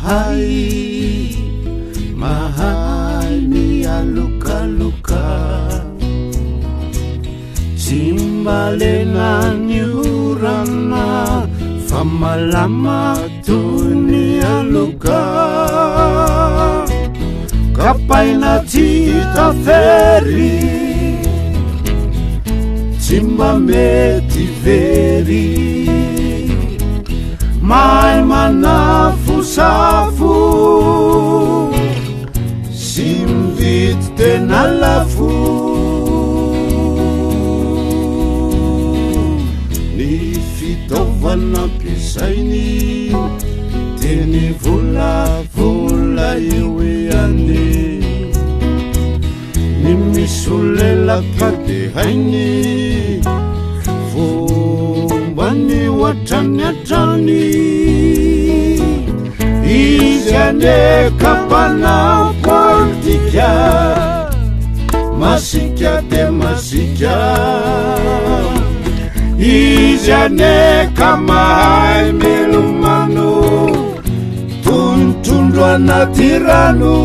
Mahay, mahay mialokaloka. Tsy mba lena ny orana fa malama toy ny aloka. Kapaina tsy hita fery, tsy mba mety very. Mahay manafosafo sy mividy tena lafo. Ny fitaovana ampiasainy dia ny volavola eo ihany. Ny misolelaka dia hainy, fombany hoatrany hatrany. Izy anie ka mpanao politika, masiaka dia masiaka. Izy anie ka mahay milomano, toy ny trondro anaty rano.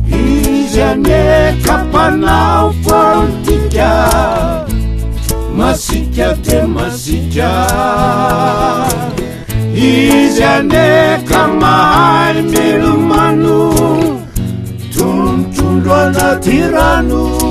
Izy anie ka mpanao politika, masiaka dia masiaka. Izy anie ka mahay milomano, toy ny trondro anaty rano.